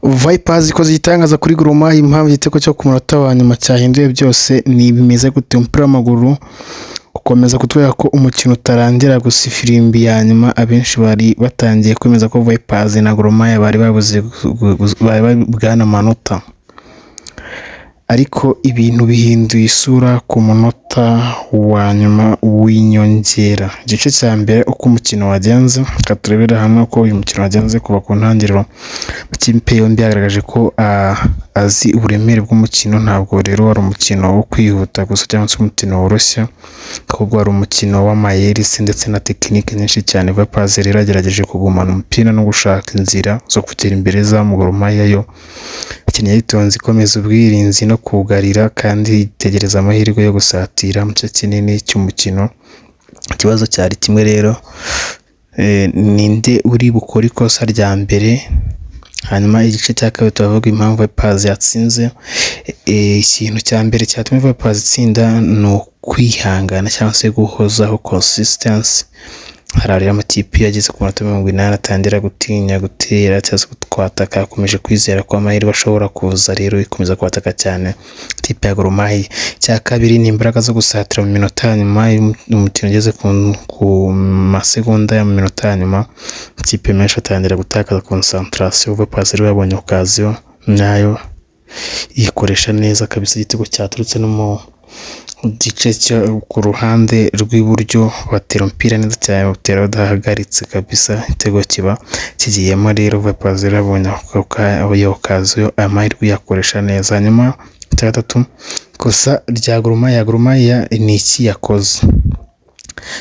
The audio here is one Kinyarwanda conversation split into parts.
Vipers ikoze igitangaza kuri Gor Mahia. Impamvu igitego cyo ku munota wa nyuma cyahinduye byose ni bimeze gute? Umupira w'amaguru ukomeza kutwereka ko umukino utarangira gusa ifirimbi ya nyuma. Abenshi bari batangiye kwemeza ko Vipers na Gor Mahia bari babuze bari bwana amanota, ariko ibintu bihinduye isura ku munota wa nyuma w'inyongera. Igice cya mbere, uko umukino wagenze, reka turebere hamwe uko uyu mukino wagenze kuva ku ntangiriro. Amakipe yombi yagaragaje ko azi uburemere bw'umukino. Ntabwo rero wari umukino wo kwihuta gusa cyangwa se umukino woroshye, ahubwo wari umukino w'amayeri se ndetse na tekinike nyinshi cyane. Vipers rero yagerageje kugumana umupira no gushaka inzira zo kugera imbere za Gor Mahia. Yo yakinnye yitonze, ikomeza ubwirinzi no kugarira, kandi yitegereza amahirwe yo gusatira mu gice kinini cy'umukino. Ikibazo cyari kimwe rero, ninde uri bukore ikosa rya mbere? Hanyuma igice cya kabiri turavuga impamvu Vipers yatsinze. Ikintu cya mbere cyatumye Vipers itsinda ni ukwihangana cyangwa se guhozaho, consistency. Hari rero amakipe iyo ageze ku munota 80 atangira gutinya gutera cyangwa se kwataka. Akomeje kwizera ko amahirwe ashobora kuza, rero ikomeza kwataka cyane ikipe ya Gor Mahia. Icya kabiri ni imbaraga zo gusatira mu minota ya nyuma. Iyo umukino ugeze ku masegonda ya mu minota ya nyuma, amakipe menshi atangira gutakaza concentration. Vipers rero yabonye occasion nyayo, yikoresha neza kabisa. Igitego cyaturutse no mu gice cyo ku ruhande rw'iburyo, batera umupira neza cyane, bawutera badahagaritse kabisa, igitego kiba kigiyemo. Rero Vipers yabonye iyo occasion, amahirwe, iyakoresha neza. Hanyuma icya gatatu, ikosa rya Gor Mahia. Gor Mahia ni iki yakoze?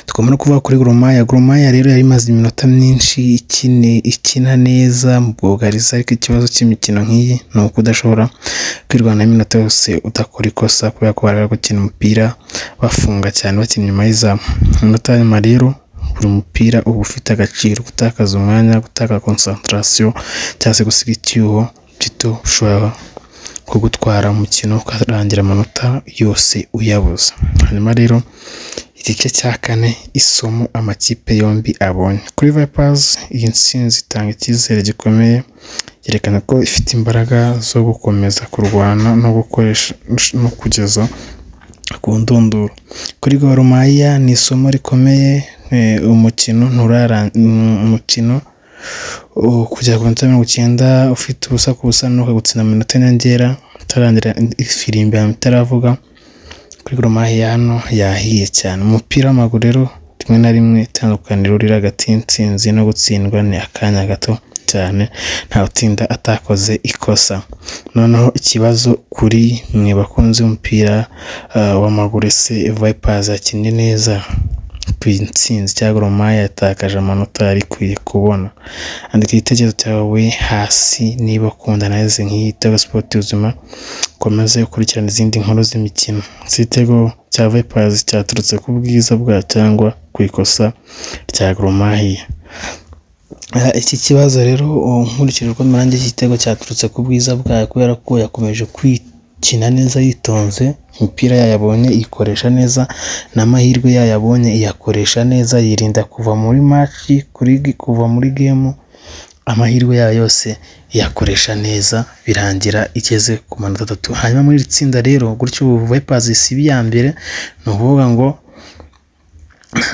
Tugomba no kuvuga kuri Gor Mahia. Gor Mahia rero yari imaze iminota myinshi ikina neza mu bwugarizi, ariko ikibazo cy'imikino nk'iyi ni uko udashobora kwirwanaho iminota yose udakora ikosa, kubera ko bari gukina umupira bafunga cyane, bakina inyuma y'izamu. Mu minota ya nyuma rero buri mupira uba ufite agaciro. Gutakaza umwanya, gutakaza concentration cyangwa se gusiga icyuho gito bishobora kugutwara umukino, ukarangira amanota yose uyabuze. Hanyuma rero igice cya kane, isomo amakipe yombi abonye. Kuri Vipers, iyi ntsinzi itanga icyizere gikomeye, yerekana ko ifite imbaraga zo gukomeza kurwana no gukoresha no kugeza ku ndunduro. Kuri Gor Mahia ni isomo rikomeye. Umukino umukino kugera ku minota 90 ufite 0-0, nuko gutsinda mu minota y'inyongera itarangira, ifirimbi itaravuga, kuri Gor Mahia hano yahiye cyane. Umupira w'amaguru rero, rimwe na rimwe itandukaniro riri hagati y'intsinzi no gutsindwa ni akanya gato cyane. Ntawe utsinda atakoze ikosa. Noneho ikibazo kuri mwe bakunzi b'umupira w'amaguru: ese Vipers yakinnye neza ku intsinzi, cyangwa Gor Mahia yatakaje amanota yari ikwiye kubona? Andika igitekerezo cyawe hasi niba ukunda analyse nk'iyi. Igitego Sport Ubuzima, ukomeze ukurikirana izindi nkuru z'imikino. Si igitego cya Vipers cyaturutse ku bwiza bwa cyangwa ku ikosa rya Gor Mahia? Iki kibazo rero, nkurikije uko mbona, iki gitego cyaturutse ku bwiza bwayo, kubera ko yakomeje kwikina neza yitonze, imipira yayabonye iyikoresha neza, n'amahirwe yayabonye iyakoresha neza, yirinda kuva muri match, kuri kuva muri game. Amahirwe yayo yose iyakoresha neza, birangira igeze ku manota 3. Hanyuma muri iri tsinda rero gutyo, ubu Vipers isiba iya mbere, ni ukuvuga ngo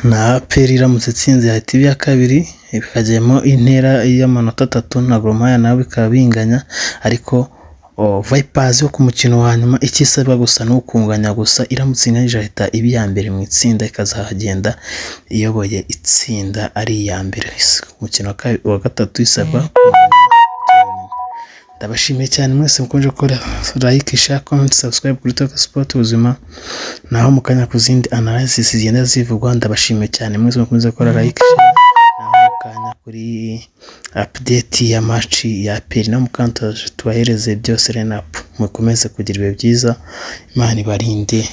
na APR iramutse itsinze yahita iba iya kabiri, bikajyamo intera y'amanota 3 na Gor Mahia nawe bikaba binganya. Ariko Vipers yo ku mukino wa nyuma icyo isabwa gusa ni ukunganya gusa. Iramutse inganyije ahita iba iya mbere mu itsinda, ikazagenda iyoboye itsinda ari iya mbere. Umukino wa gatatu isabwa kunganya. Ndabashimiye cyane mwese mukomeje gukora like, share, comment, subscribe kuri Talk Sport Ubuzima. Naho mu kanya ku zindi analysis zigenda zivugwa. Ndabashimiye cyane mwese mukomeze gukora like, share. Naho mu kanya kuri update ya match ya APR no mukanya tubahereze byose, line up. Mukomeze kugira ibihe byiza, Imana ibarinde.